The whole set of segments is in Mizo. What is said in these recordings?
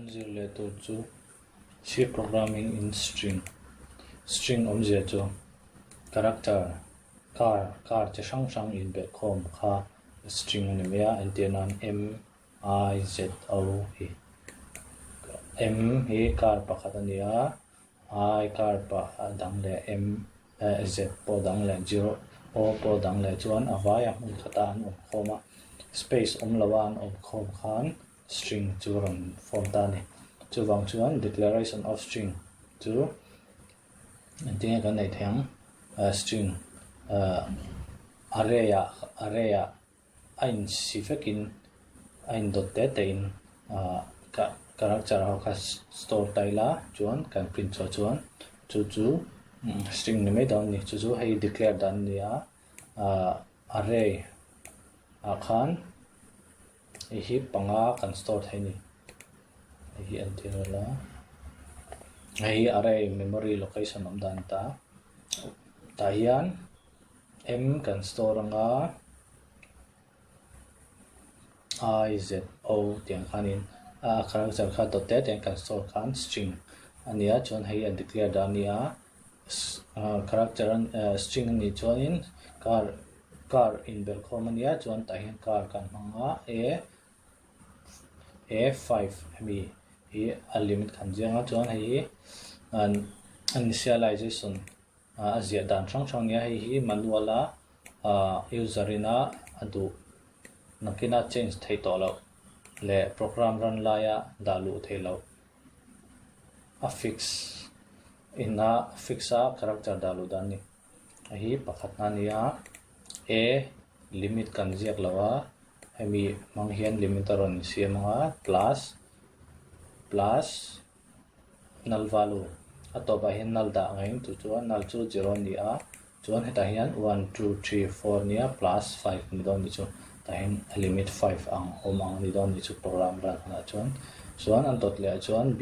Kan zir leh tur chu C programming in string. String awmzia chu character, car, car chi hrang hrang inbelhkhawm kha string a ni mai a, entir nan M, I, Z, O hi. M hi car pakhat a ni a, I car pa dang leh M, Z pawh dang leh zero, O pawh dang leh chuan a vaia hmun khata an awm khawm a, space awm loa an awm khawm khan string chu rawn form ta a ni. Chuvang chuan declaration of string chu engtin nge kan neih theih ang? String array ah array ah a insi vekin a indawt te te in character ho kha store ta ila chuan kan print chhuah chuan chu chu string ni mai dawn a ni. Chu chu hei declare dan a ni a, array ah khan Hei hi panga kan store thei a ni. Hei hi an ti vel a. Hei hi array memory location awm dan ta. Tah hian M kan store anga I, Z, O tiang khanin a character kha dawt te te kan store khan string a ni a chuan hei a declare dan a ni a character string a nih chuanin car Car inbelhkhawm a nia chuan tah hian car kan hmang a A A five hemi hi a limit kan ziak a chuan hei hi initialization a ziah dan hrang hrang a nia hei hi manual a ah user ina a duh nakina change theih tawh loh leh program run laia dah luh theih loh a fix ina fix a character dah luh dan a ni. A hi pakhatna a ni a, A limit kan ziak lo a, hemi hmang hian limit a rawn insiam ang a, plus plus null value a tawpah hian null dah ang in chu chuan null chu zero a ni a, chuan hetah hian one two three four a nia plus five a ni dawn a ni chu, tah hian a limit five ang awm ang a ni dawn a ni chu program run hunah chuan, chuan an dawt leh ah chuan B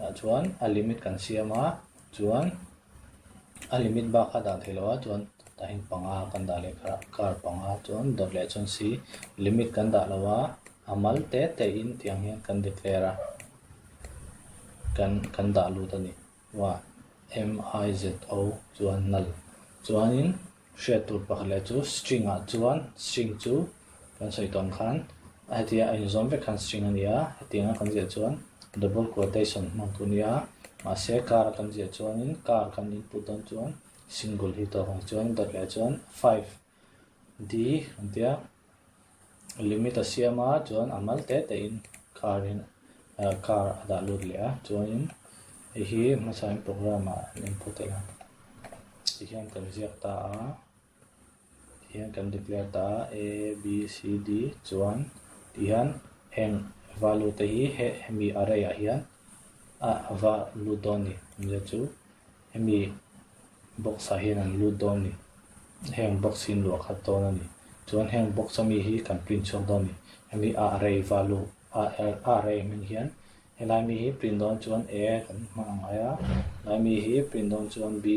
ah chuan a limit kan siam a, chuan. A limit bak a dah theih loh a chuan tah hian panga kan dah leh kha car panga chuan dawt leh chuan si limit kan dah lo a a mal te te in tiang hian kan declare a kan kan dah lut a ni wa M I Z O chuan null chuanin hriat tur pakhat leh chu string ah chuan string chu kan sawi tawh ang khan hetia a inzawm vek khan string a ni a hetianga kan ziah chuan double quotation hmang tur a ni a mahse car a kan ziah chuanin car kan input dawn chuan single hi tawk ang chuan dawt leh chuan five d an tia limit a siam a chuan a mal te te in car in car a dah lut leh a chuanin hei hi hmasa in program ah an input a tihian kan ziak ta a. Tihian kan declare ta a, A, B, C, D chuan tihian heng value te hi he hemi array ah hian a va lut dawn a ni. Awmzia chu hemi box ah hian an lut dawn a ni. Heng box hi an luah khat dawn a ni. Chuan heng box ami hi kan print chhuak dawn a ni. Hemi a array value a array hming hian helai mi hi print dawn chuan A kan hmang ang ngai a, helai mi hi print dawn chuan B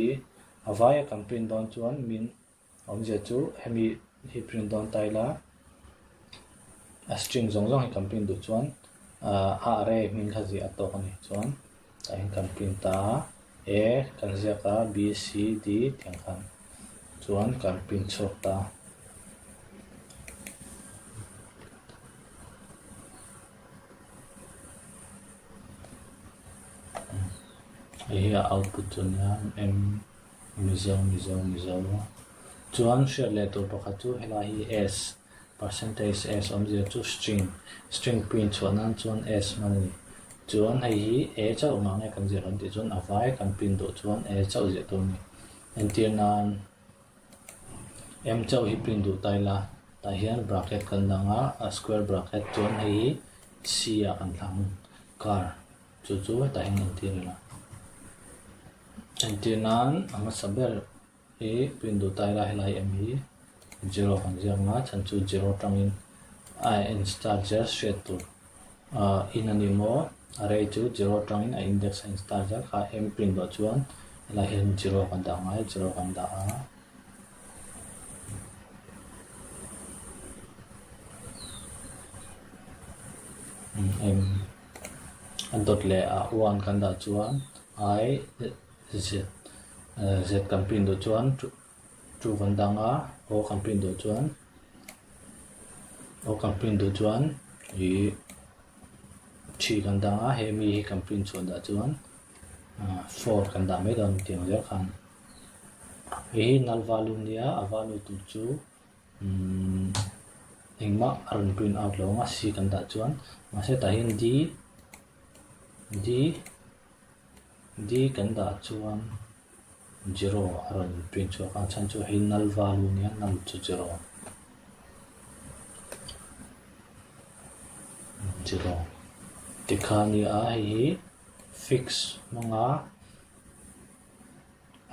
A vaia kan print dawn chuan min awmzia chu hemi hi print dawn ta ila a string zawng zawng hi kan print duh chuan a array hming kha ziah a tawk a ni chuan tah hian kan print ta a A kan ziak a B C D tiang khan chuan kan print chhuak ta. Hei hi a output chu ania M Mizo Mizo Mizo chuan hriat leh tur pakhat chu helai hi S percentage S awmzia chu string string print chhuah nan chuan S hman a ni chuan hei hi A chauh ngah nge kan ziah kan tih chuan a vai kan print duh chuan A chauh ziah tur a ni entir nan M chauh hi print duh ta ila tah hian bracket kan dang a a square bracket chuan hei hi C ah kan thlang car chu chu hetah hian entir ila entir nan a hmasa ber hi print duh ta ila helai M hi zero kan ziak ang a chhan chu zero atangin a en start zel hriat tur ah in a ni maw a rei chu zero atangin a index a in start zel kha M print duh chuan helai hian zero kan dah ngai zero kan dah a. M. A dawt leh ah one kan dah chuan I Z Z kan print duh chuan two kan dang a, O kan print duh chuan O kan print duh chuan ih three kan dang a, he mi hi kan print chhuah dah chuan four kan dah mai dawn tih ang zel khan. Hei hi null value nia a value tur chu umm engmah a rawn print out lo ang a c kan dah chuan mahse tah hian d d d kan dah chuan zero a rawn print chhuak a chhan chu hei null value nia null chu zero zero tikhan nia hei hi fix hmanga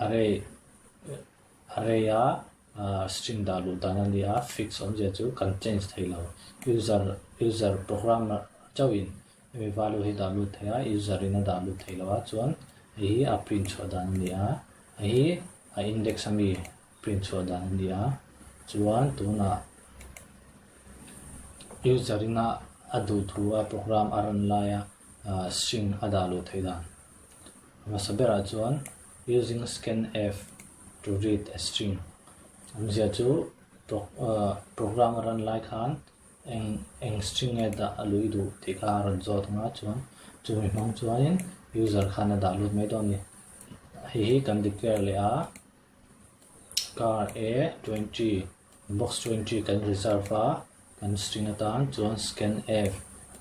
array array a string dah luh dan a ni a fix awmzia chu kan change thei lo user user programmer chauhin hemi value hi dah lut thei a user in a dah lut thei lo a chuan hei hi a print chhuah dan a ni a hei hi a index ami print chhuah dan a ni a chuan tunah user in a a duh thu a program a run laia string a dah luh theih dan. Hmasa berah chuan using scanf to read a string awmzia chu program a run lai khan eng eng string nge dah a lui duh tih kha a rawn zawt ang a chuan chumi hmang chuanin user khan a dah lut mai dawn a ni. Hei hi kan declare leh a car a 20 Box 20 kan reserve a, kan string atan chuan scanf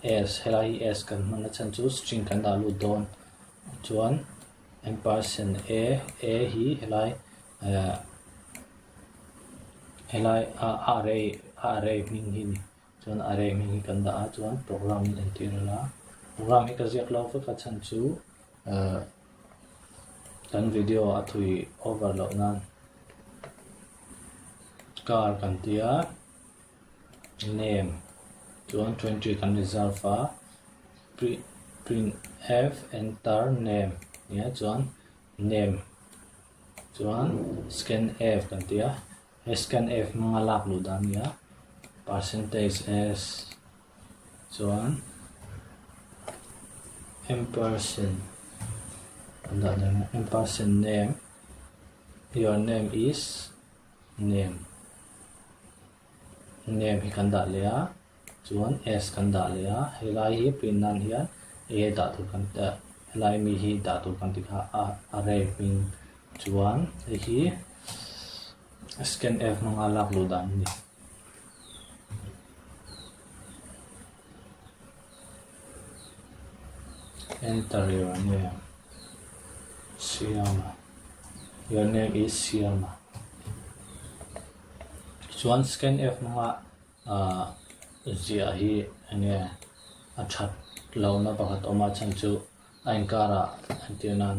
s helai hi s kan hman a chhan chu string kan dah lut dawn chuan ampersand a a hi helai eh helai a array a array hming hi a ni chuan array hming hi kan dah a chuan program in entir ila program hi ka ziak lo vek a chhan chu eh kan video a thui over loh nan. Car kan ti a name chuan 20 kan reserve a print f enter name nia chuan name chuan scan f kan ti a he scan f hmanga lak luh dan a ni a percentage s chuan ampersand an dah dan ampersand name. Your name is name name hi kan dah leh a chuan s kan dah leh a helai hi print nan hian a dah tur kan helai mi hi dah tur kan ti kha a array hming chuan hei hi scanf hmanga lak luh dan a ni. Enter your name Siama Your name is Siama Chuan scan F hmanga ah ziah hi enge a that lohna pakhat awm a chhan chu a inkarah entir nan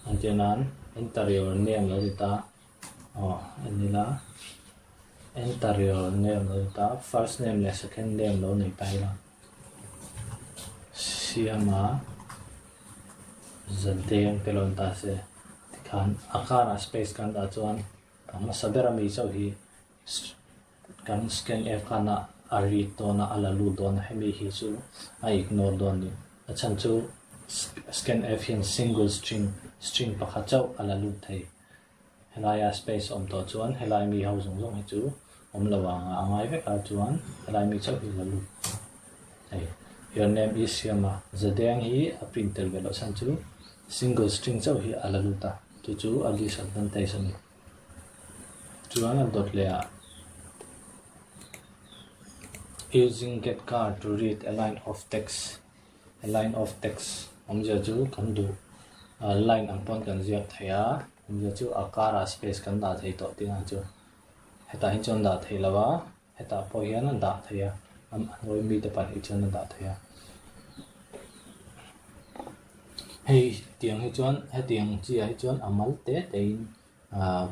entir nan enter your name lo ti ta aw en ila enter your name lo ti ta first name leh second name lo nei ta ila siama zadeng te lo ni ta se tikhan a karah space kan dah chuan a hmasa ber ami chauh hi kan scan f khan a a read dawn a a la lut dawn a hemi hi chu a ignore dawn a ni a chhan chu scan f hian single string string pakhat chauh a la lut thei. Helaia space awm tawh chuan helai mi ho zawng zawng hi chu awm lo ang a ngai vek a chuan helai mi chauh hi la lut hei your name is Siama Zadeng hi a print tel ve loh chhan chu single string chauh hi a la lut a chu chu a disadvantage a ni chuan a dawt leh ah using get car to read a line of text A line of text awmzia chu kan duh line ang pawn kan ziak thei a, awmzia chu a karah space kan dah thei tawh tih ang chu. Hetah hi chuan dah thei lo a, hetah pawh hian a dah thei a, a hnuai mite pahnih chuan a dah thei a. Hei tiang hi chuan hetiang chi ah hi chuan a mal te te in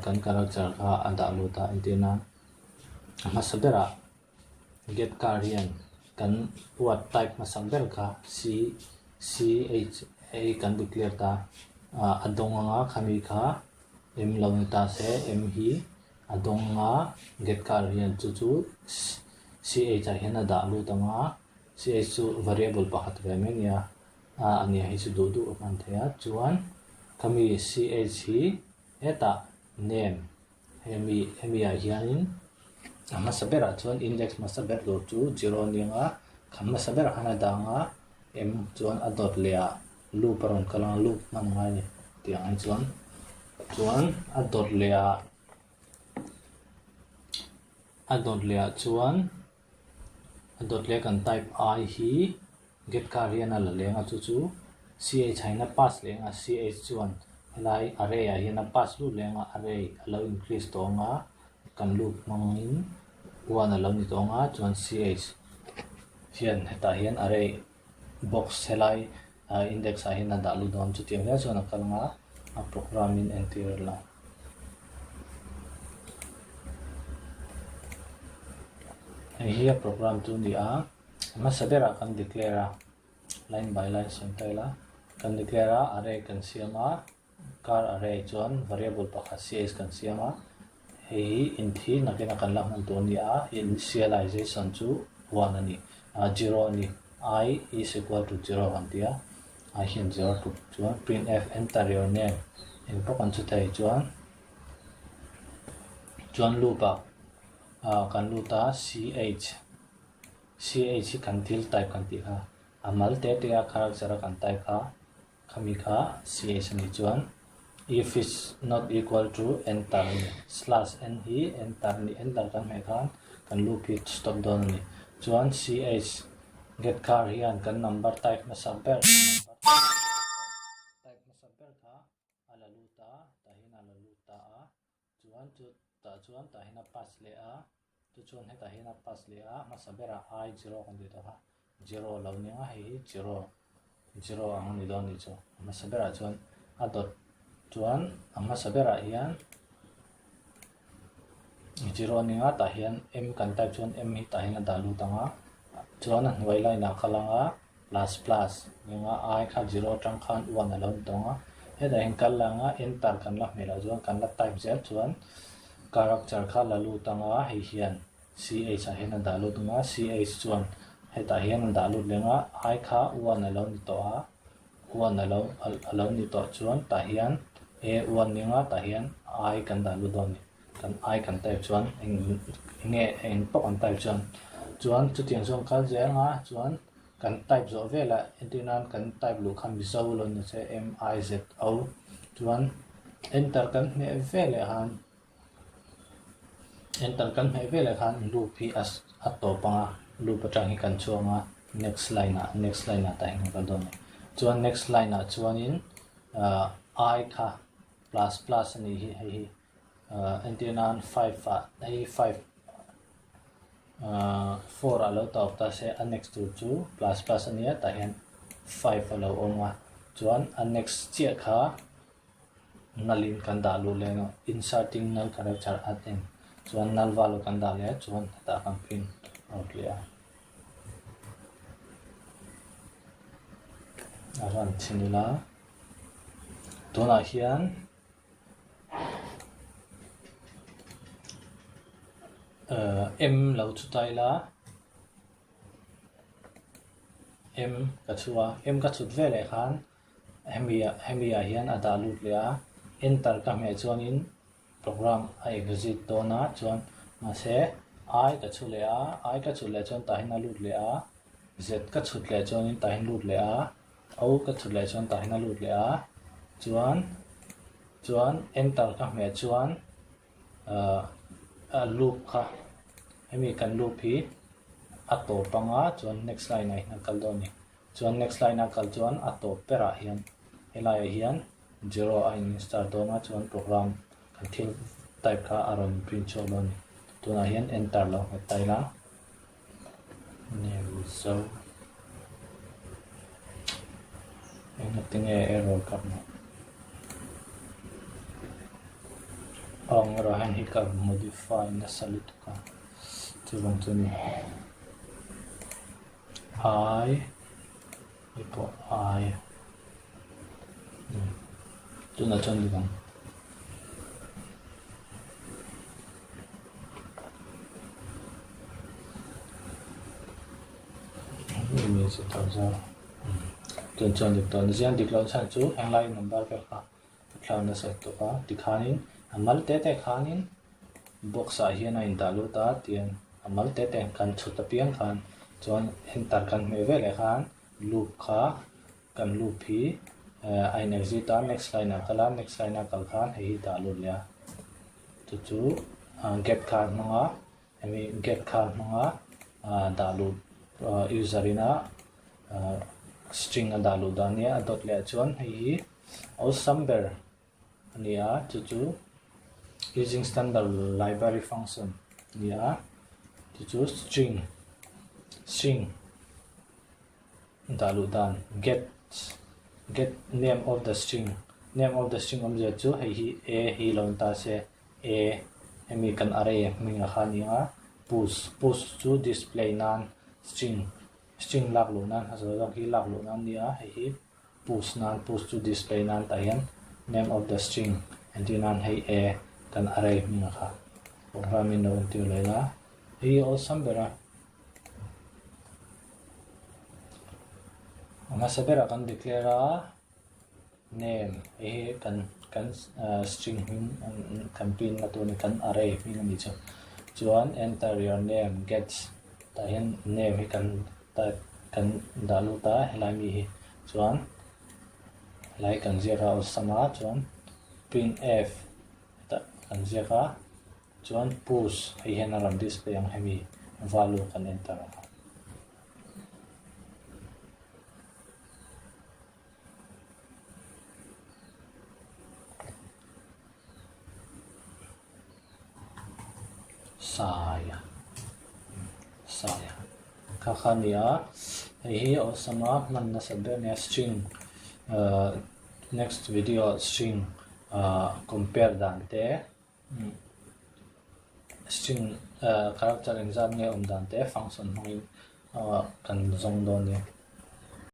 kan character kha a dah lut a entir nan a hmasa berah. Get car hian kan word type hmasak ber kha C C H A kan declare ta ah a dawng anga khami kha M lo ni ta se M hi a dawng anga get car hian chu chu C H ah hian a dah lut anga. Ch chu variable pakhat ve mai a nia, a a nia hei chu duh duh a hman thei a, chuan khami ch hi hetah name hemi hemi ah hianin a hmasa berah chuan index hmasa ber tur chu zero a ni ang a, kha hmasa berah khan a dang a, m chuan a dawt leh ah loop a rawn kal ang a, loop hman a ngai a ni tih ang hi chuan chuan a dawt leh ah a dawt leh ah chuan. A dawt leh kan type I hi get car hian a la leng a chu chu ch ah hian a pass leng a ch chuan helai array ah hian a pass lut leng a array a lo increase tawh ang a kan loop hmangin one a lo ni tawh ang a chuan ch hian hetah hian array box helai index ah hian a dah lut dawn chutiang zel chuan a kal ang a a program in entir la. Hei hi a program chu a ni a, a hmasa berah kan declare a, line by line sawn ta ila, kan declare a array kan siam a, car array chuan variable pakhat ch kan siam a, hei hi int hi nakin a kan la hman tur a ni a, initialization chu one a ni, ah zero a ni, i is equal to zero kan ti a. Ah hian zero tluk chuan printf enter your name eng pawh kan chhu thei chuan chuan loop ah ah kan lut a ch ch hi kan thil type kan tih kha a mal te te a character a kan type kha khami kha ch a nih chuan if is not equal to enter a ni slash n hi enter a ni enter kan hmeh khan kan loop hi stop dawn a ni chuan ch Get car hian kan number type hmasa ber type hmasa ber kha a la lut a tah hian a la lut ta a chuan chu tah chuan tah hian a pass leh a chu chuan hetah hian a pass leh a hmasa berah i zero kan tih tawh kha zero a lo ni ang a hei hi zero zero ang a ni dawn a nih chu a hmasa berah chuan a dawt chuan a hmasa berah hian Zero a ni ang a tah hian m kan type chuan m hi tah hian a dah lut ang a chuan a hnuai line ah kal ang a plus plus ni ang a i kha zero atang khan one a lo ni tawh ang a hetah hian kal lang a enter kan la hmeh loh chuan kan la type zel chuan character kha la lut ang a hei hian ch ah hian a dah lut ang a ch chuan hetah hian a dah lut leh ang a i kha one a lo ni tawh a. One a lo a lo ni tawh chuan tah hian A one ni anga tah hian I kan dah lut dawn a ni. Kan I kan type chuan eng eng nge eng pawh kan type chuan chuan chutiang chuan kal zel anga chuan kan type zawh velah entir nan kan type luh kha Mizo lo ni se M I Z O chuan enter kan hmeh veleh khan Enter kan hmeh veleh khan loop hi a a tawp ang a, loop atang hi kan chhuang a, next line ah next line ah tah hian kan kal dawn a ni. Chuan next line ah chuanin ahh i kha plus plus a nih hi hei hi ahh entir nan five ah hei five ahh four ah lo tawp ta se a next tur chu plus plus a nia tah hian five a lo awm a, chuan a next chiah kha. Null in kan dah luh leh a inserting null character at end chuan null value kan dah leh a chuan hetah kan print out leh a. A run thin ila tunah hian eh m lo chu ta ila m ka chhu a m ka chhut veleh khan Hemi ah hemi ah hian a dah lut leh a, enter ka hmeh chuanin program a exit dawn a chuan mahse I ka chhu leh a, I ka chhut leh chuan tah hian a lut leh a, Z ka chhut leh chuanin tah hian lut leh a, O ka chhut leh chuan tah hian a lut leh a, chuan chuan enter ka hmeh chuan ahh a loop kha hemi kan loop hi a tawp anga chuan next line ah hian a kal dawn a ni. Chuan next line a kal chuan a tawp berah hian helaiah hian zero a in start dawn a chuan program kan thil type kha a rawn print chhuak dawn a ni. Tunah hian enter lo nghet ta ila name zo engati nge error ka hmuh ang erawh hian hi ka modify nasa lutuk a chuvang chu a ni. I hei pawh I tunah chuan dik ang. 26,000 tun chuan dik tawh a ni. Ziang dik loh chhan chu henglai number vel kha a thlak nasa tawp a, tikhanin a mal te te khanin box ah hian a indah lut a tiang a mal te te kan chhut apiang khan chuan enter kan hmeh veleh khan loop kha kan loop hi a in exit a next line ah a kal a next line a kal khan hei hi dah lut leh a chu chu get kha a hmang a hemi get kha a hmang a dah lut user ina string a dah luh dan nia a dawt leh ah chuan hei hi awlsam ber a ni a chu chu using standard library function a ni a chu chu string string dah luh dan get get name of the string name of the string awmzia chu hei hi a hi lo ni ta se a hemi kan array hming a kha a ni ang a push push chu display nan string string lak luh nan hmasa zawk hi lak luh nan a ni a hei hi. Push nan push chu display nan tah hian name of the string entir nan hei a kan array hming a kha program in lo entir leh la hei hi awlsam ber a a hmasa berah kan declare a name hei hi kan kan string hming kan pin na tur a ni kan array hming a ni chu chuan enter your name gets tah hian name hi kan type kan dah lut a helai mi hi chuan helai kan ziak a awlsam a chuan print f hetah kan ziak a chuan push hei hian a rawn display ang hemi value kan enter ang. Saia Saia kha kha a ni a hei hi awlsam a hman nasa ber a nia string ahh next video ah string ahh compare dan te string ahh character engzat nge awm dan te function hmangin ahh kan zawng dawn a ni.